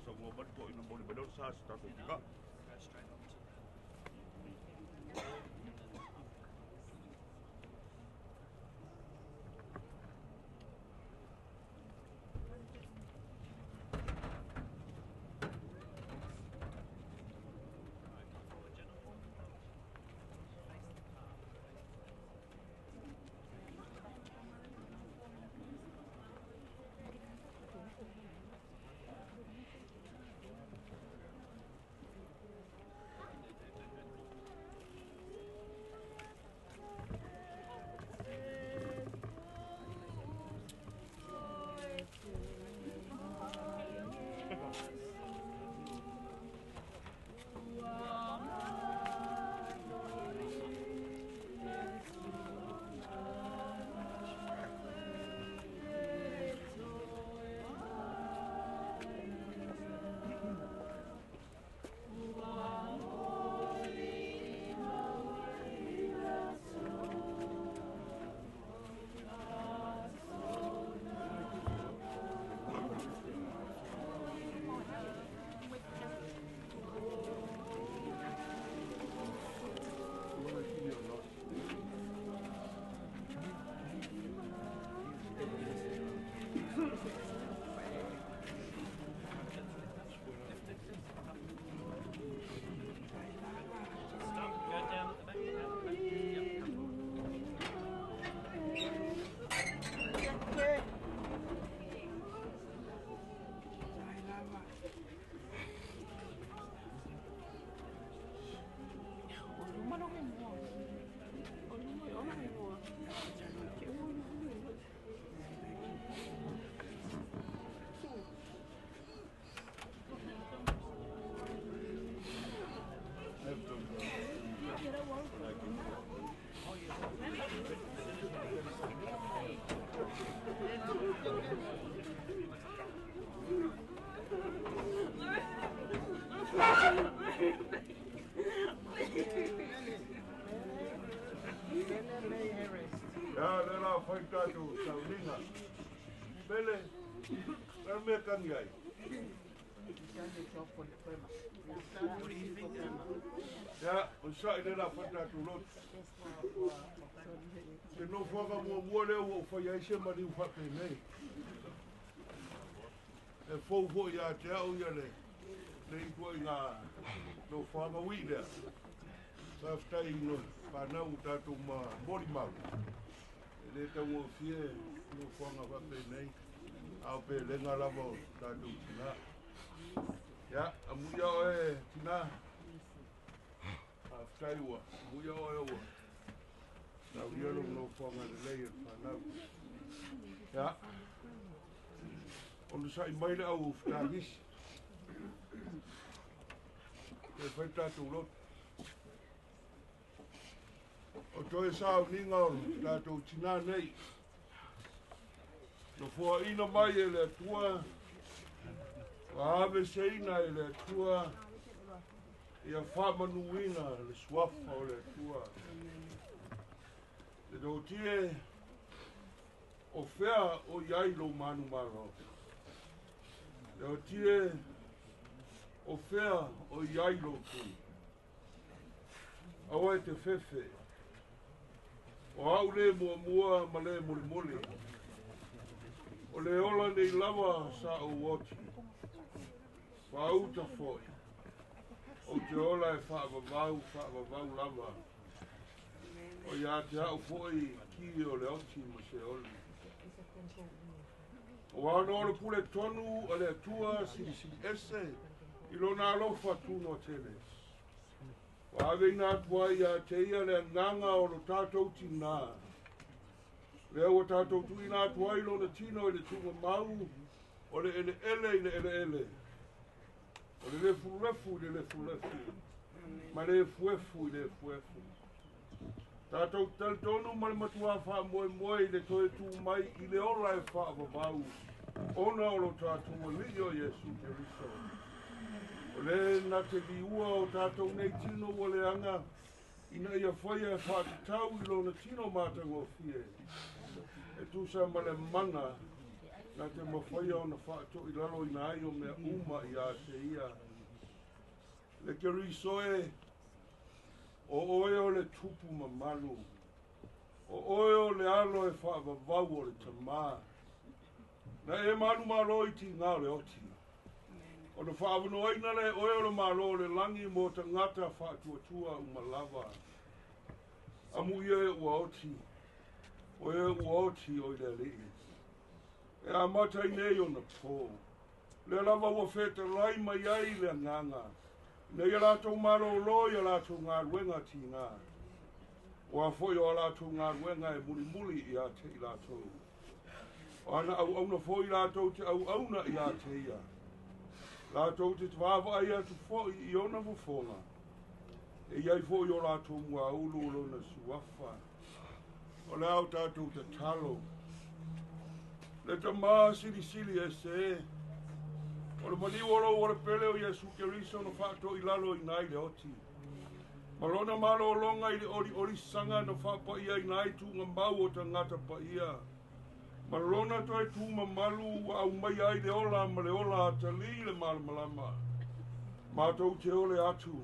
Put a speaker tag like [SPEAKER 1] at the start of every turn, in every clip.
[SPEAKER 1] Saunoa mai le toeaina momoli mai lea o le sa i si tatou tina. Ia, lea la fai tatou sauniga. Pele, le mea kani ai. Ia, o sa'i le la fai tatou lotu. Se nofoaga muamua lea ua ou fai ai se maliu faapenei. E fou foi ia te au ia le ituaiga nofoaga ui'i lea. Faafetai i no fanau tatou ma molimau. E le taugofie nofoaga faapenei, a o pelega lava o tatou tina. Ia, amuia oe tina. Faafetai ua amuia oe ua saunia lou nofoaga lelei e le fanau. Ia, onosai mai le au fetagisi. Toe fai tatou lotu. O toe sauniga o tatou tina nei. Nofoaina mai e le Atua, ua aveseina e le Atua, ia faamanuina le suafa o le Atua. Le dotie o fea o iai lou manumalo. Le otie o fea o iai lou tui. Aua e te fefe. O au le muamua ma le mulimuli. O le ola nei lava sa ou oti. Faauta foi. O te ola e faavavau, faavavau lava. O ia te au foi ki o le oti ma se oli. O ana o le pule tonu o le Atua silisili ese i lona alofa tunoa tele. Ua aveina atu ai ia te ia le agaga o lo tatou tinā. Lea ua tatou tuuina atu ai lona tino i le tuugamau o le eleele i le eleele, o le lefulefu i le lefulefu, ma le efuefu i le efuefu. Tatou talitonu ma le matua faamoemoe i le toe tu mai i le ola e faavavau, ona o lo tatou Alii o Iesu Keriso. O le na te liua o tatou nei tino ua leaga, ina ia faia e faatatau i lona tino matagofie, e tusa ma le mana Na te mawhaia o na whaato i lalo i nā o mea uma i a te ia. Le keriso e, o oe o le tupu mamalu. O oe o le alo e whaavavau o le tamā. Na e malu malo i ti ngā o le oti. O le whaavanoaina le oe o le malo o le langi mō tangata whaatuatua umalava. Amu ia e ua oti, o e ua oti o i le alii. E a mata i nei o na pō. Le lava ua whētarai mai ai le anganga. Nei ia lātou malōlō ia lātou ngā ti ngā. O a foi o a lātou ngā ruenga e muri muri i a te i lātou. O ana au auna foi lātou te au auna i a te ia. Lātou te twawa ai atu foi i ona fofonga. E iai foi o lātou mua ulu o lona suafa. O le au tātou te talo. Le tamā sili sili e se. O le maniu o lou o le pele o Iesu Keriso no whaato i lalo i nai le oti. Malona malo longa i le ori ori sanga no whaapa ia i nai tūnga mau o tangata pa ia. Malona toe tū mamalu wa au mai ai le ola ma le ola atali le malamalama. Mātou te ole atu.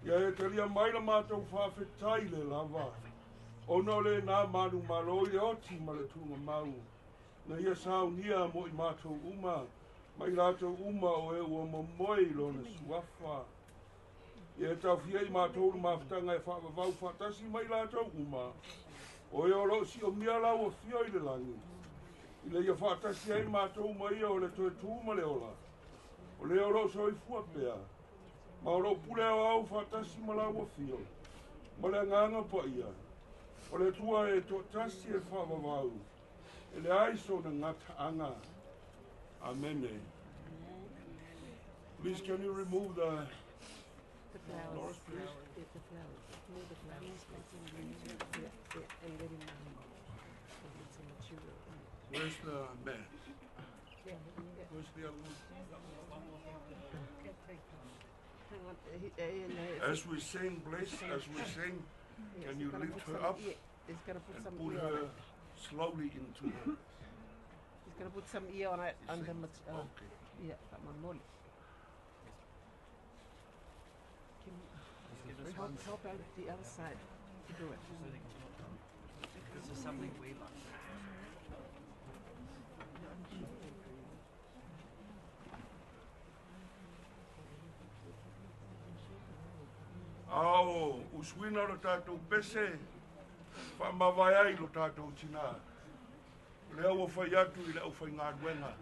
[SPEAKER 1] Ia e talia mai la mātou whaafetai le lava. Ona o le nā manu malo i le oti ma le tūnga mau. Na ia saunia mo i mātou uma. Mai lātou uma o e ua momoe i lona suafa. Ia e tauwhia i mātou uru mawhitanga e whaavavau whaatasi mai lātou uma. O e o loo si o mia lau o fio i le langi. I le ia whaatasi ai mātou uma ia o le toe tūma le ola. O le o loo soifua pea. Ma o loo pule o au whaatasi ma lau o fio. Ma le anganga pa ia. O le tua e tōtasi e whaavavau. E le aiso na ngata anga. Amen. Please, can you remove the
[SPEAKER 2] flowers?
[SPEAKER 1] Doris, please.
[SPEAKER 2] Yeah, the flowers. Move the flowers, please. Yeah, yeah, and let him it's a material.
[SPEAKER 1] Where's the man?
[SPEAKER 2] Yeah, yeah.
[SPEAKER 1] Where's the other one?
[SPEAKER 2] Hang on. No,
[SPEAKER 1] As we sing, please, as we sing,
[SPEAKER 2] yeah,
[SPEAKER 1] can
[SPEAKER 2] he's
[SPEAKER 1] you
[SPEAKER 2] gonna
[SPEAKER 1] lift
[SPEAKER 2] put
[SPEAKER 1] her
[SPEAKER 2] some
[SPEAKER 1] up
[SPEAKER 2] ear- He's gonna put
[SPEAKER 1] and
[SPEAKER 2] some
[SPEAKER 1] put
[SPEAKER 2] ear on
[SPEAKER 1] her
[SPEAKER 2] it.
[SPEAKER 1] slowly into her.
[SPEAKER 2] He's gonna put some ear on it on the
[SPEAKER 1] Okay.
[SPEAKER 2] Yeah, come on, molly. Can you help out the other side to do it?
[SPEAKER 3] This is something we like.
[SPEAKER 1] Ao, usuina lo tātou pese, whaamawai ai lo tātou tina. Lea ua whai atu i le au whai ngā.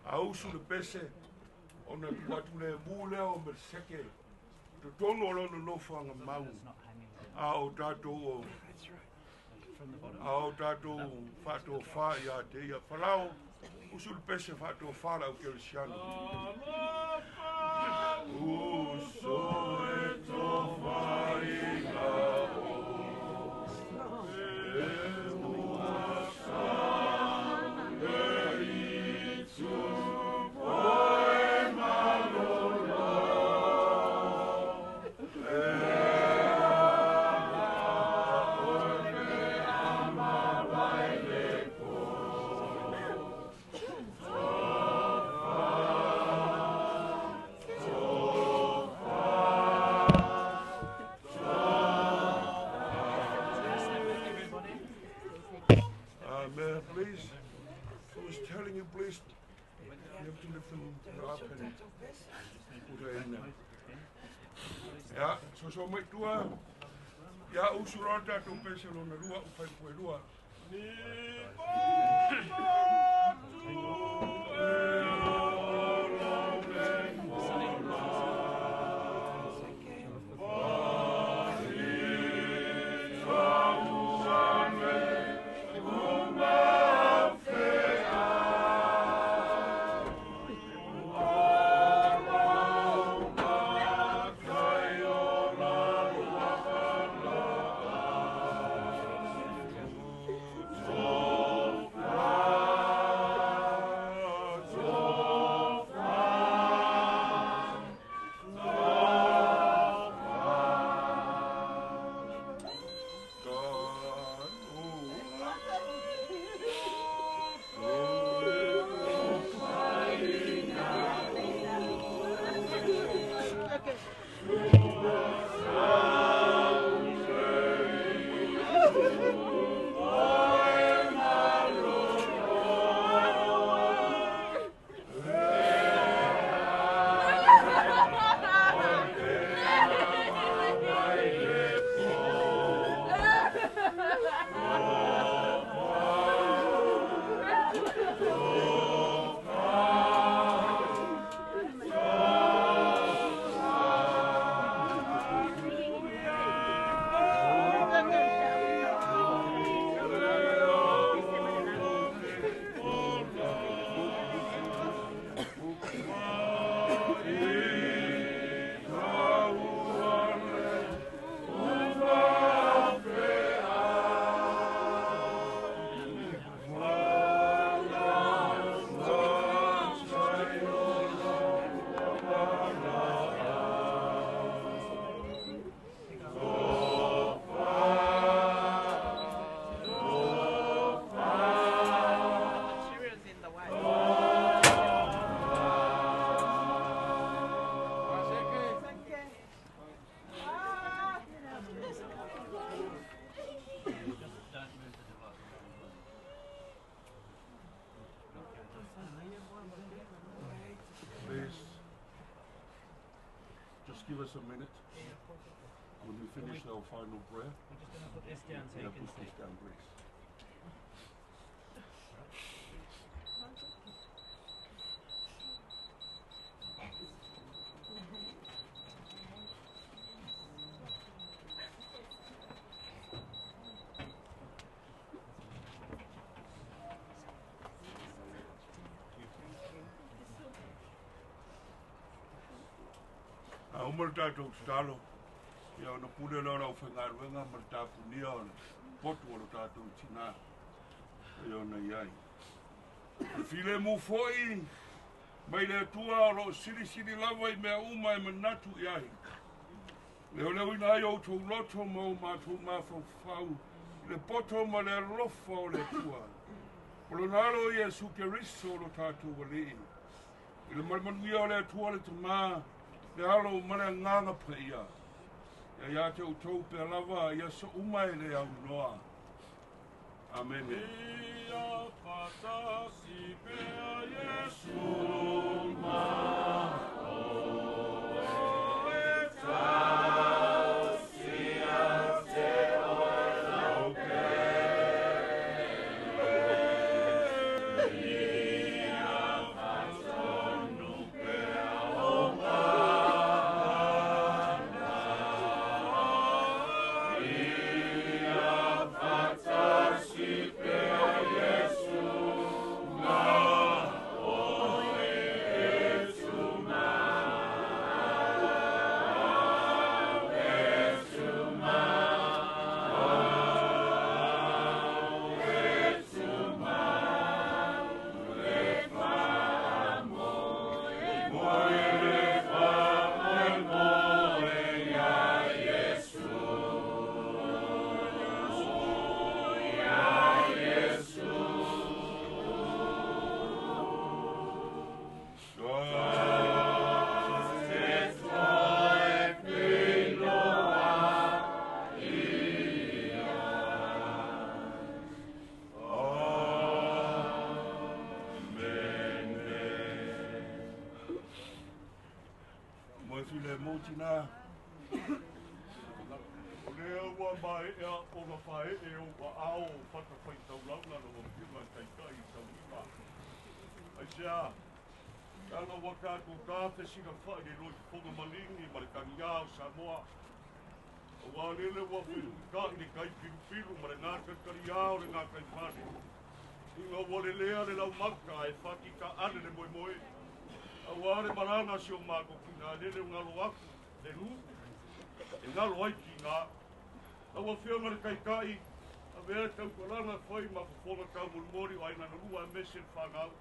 [SPEAKER 1] A usu le pese, o na tu atu le mū lea o me seke. Te tonu o lono nofo anga mau. A o tātou o, a o tātou whātou whā i a te ia. Whalao, usu le pese whātou whā lau kerisiano. Uso e tō whainga o e ua sa e i tū poe malolo e ana o me ama wai le po. Man, please. I was telling you, please, you have to lift them up and put her in there. Yeah, so mai tua. Ya usu rota tu pese lo na lua u fai pue lua. Ni pa tu e o lo me Just give us a minute. When we finish our final prayer.
[SPEAKER 3] We're just going to put this down so
[SPEAKER 1] Yeah,
[SPEAKER 3] you can
[SPEAKER 1] put
[SPEAKER 3] see.
[SPEAKER 1] this down, please. A uma le tātou tatalo, ia ona pule lea o le aufaigaluega ma le tapunia o le potu o lo tātou tinā, ia ona i ai. Le filemu foi mai le Atua o loo silisili lava i mea uma e manatu i ai. Leoleoina ai o outou loto ma o matou mafaufau i le poto ma le alofa o le Atua. O lona alo o Iesu Keriso o lo tātou Alii. I le malemanuia o le Atua le Tamā, le alo ma le agaga paia. Ia ia te outou pea lava ia so uma e le aunoa. Amene.
[SPEAKER 4] Ia fatasi pea Iesu ma oe tausia te oe lau pele. Ia fatonu pea o mana. Ia fatasi pea Iesu ma oe tuma. Tuma. Tuma. Le faamoe moe, le faamoemoe ia Iesu. Ia Iesu. Te toe filoa ia.
[SPEAKER 1] Amene. Mo e filemu tina.
[SPEAKER 4] O lea ua maea ona fae'e o ua'ao o fatafaitaulaga lau afioga i taita'i i taulima. Aisea, tala ua tatou tafesilafa'i le loifofoga maligi ma le tagiā o Samoa. Auā lele ua feluita'i le tai pilupilu ma le gataitaliā o le gataifale. Iga ua lelea le laumaka e fatita'ale le moemoe. Auā le malaga si o matou tinā lele o galo aku le nu'u e galo ai tinā. Lau afioga le taita'i, avea le tautualaga fai ma fofoga taumolimoli o aiga na lua aemaise le fanau.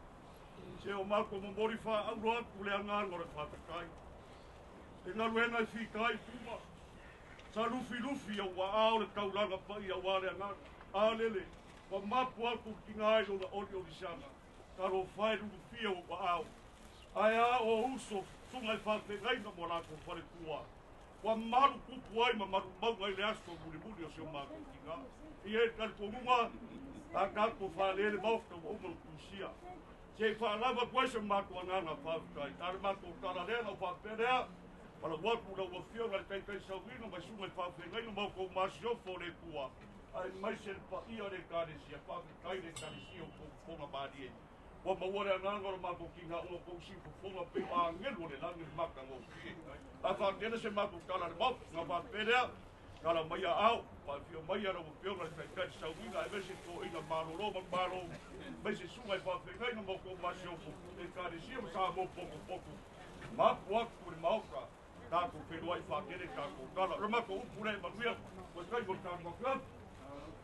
[SPEAKER 4] Se o matou momoli faaauro atu le agaga o le faafetai. Le galuega e fita ai tuma. Sa lufilufi au uaao le taulaga paia auā le agaga. A lele, ua mapu atu le tiga ai lona oliolisiaga. Talofa e lulufia o uaao. Ae a o uso susuga i faafeagaiga mo latou faletua. Ua malu pupu ai ma malumauga i le aso mulimuli o si o matou tinā. Ia e le talitonuga, a tatou faalē le maota ua uma ona tusia. Se i faalava atu ai se matou agaga faafetai. A le matou tala lea na ou faapea lea, malau atu lau afioga i le taitaisauina ma susuga i faafeagaiga ma outou masiofo o le Atua. Aemaise le paia o le Ekalesia, faafetai le Ekalesia o outou fofoga malie. Ua maua le agaga o le matou tinā ona outou siufofoga pei o agelu o le lagi le matagofie. A faatele se matou tala le maota, na faapea lea, tala mai a ao, faafio mai a lau afioga i le taitaisauina, aemaise toeaina malolo ma malo, aemaise susuga i faafeagaiga ma outou masiofo, Ekalesia ma Samoa potopoto. Mapu atu le maota, tatou feiloai faatele tatou tala. O le matou upu lea e manuia, ua tai mo le tatou atu.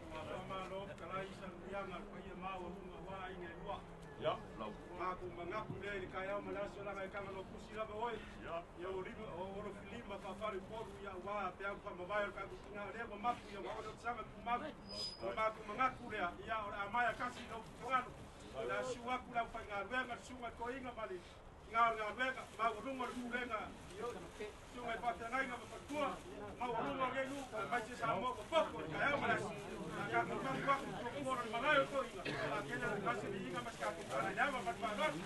[SPEAKER 5] Faamalo kalai sanuiaga le paia maualuga ua aiga e lua.
[SPEAKER 4] Ia, lau.
[SPEAKER 5] Matou manatu lea i le taeao ma le aso laga e taga lotusi lava oe.
[SPEAKER 4] Ia.
[SPEAKER 5] Ia o lima o olo filima faafale polu ia ua pe au faamavae o le tatou tinā lea ua mapu ia ua ole o saga tumau. O matou manatu lea ia o le amaia kasi lau finagalo. O le a siu atu lau faigaluega le susuga i toeaina ma le tinā o le galuega maualuga o le pulega susuga i faafeagaiga ma faletua maualuga o lenei nuu aemaise Samoa ua popo i le taeao ma le aso. A tatou mapu atu tuapuana o le malae o toeaina o le a tele le kasi liiga ma se tatou tala i le ava ma le faaaloalo.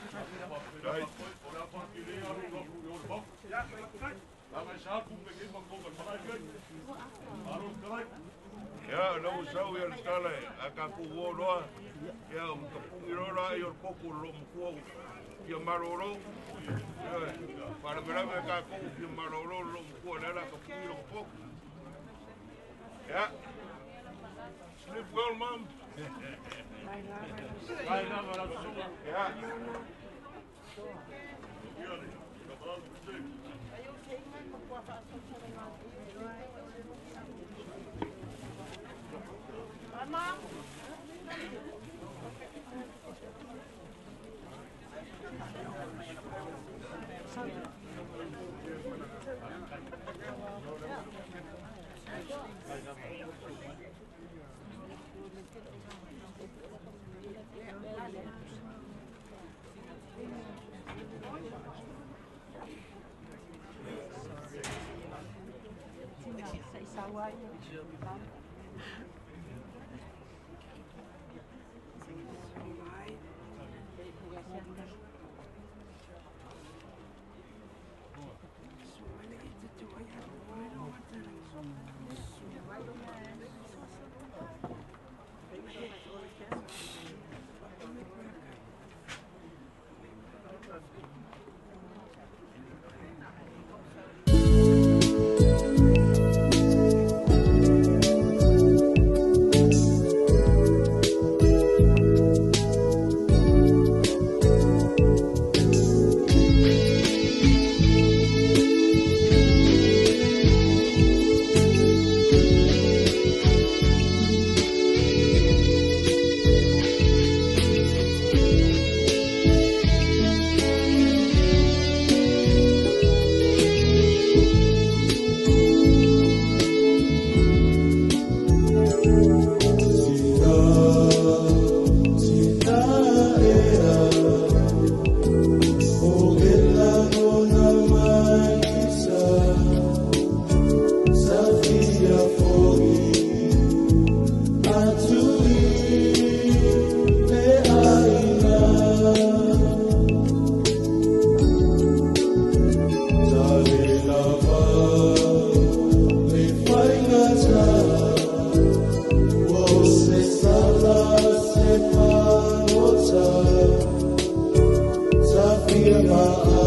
[SPEAKER 4] O le a faatele alo atu i o le maota.
[SPEAKER 5] Ia, faafetai.
[SPEAKER 4] Laga e sa
[SPEAKER 1] Sau ia le tala e a tatou uo loa, ia ua tapugi loa laia o le koko o le loomatua fia malolo. Ioe, faalavelave tatou fia malolo le loomatua lea o le a tapugi lona potu. Ia. Sleep well, Mom. Ia.
[SPEAKER 2] Bye, Mom.
[SPEAKER 6] Safia.